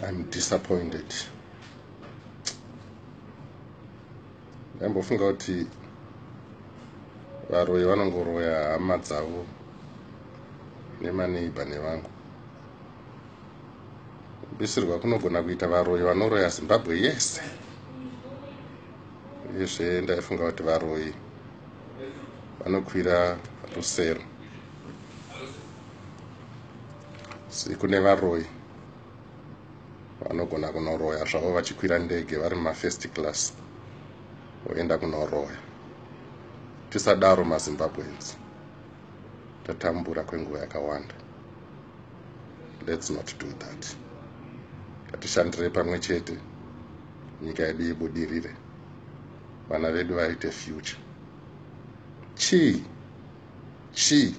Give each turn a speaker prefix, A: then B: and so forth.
A: I'm disappointed. Ndambofunga kuti varoyi vanongoroya hama dzavo nemaneighbor nevangu. Kubisirwa kunogona kuita varoyi vanoroya Zimbabwe yese. Uyezve ndaifunga kuti varoyi vanokwira rusero. Si kune varoyi vanogona kunoroya zvavo vachikwira ndege vari mumafirst class voenda kunoroya. Tisadaro maZimbabweans, tatambura kwenguva yakawanda. Let's not do that. Ngatishandirei pamwe chete, nyika yedu ibudirire, vana vedu vaite future. Chii? Chii?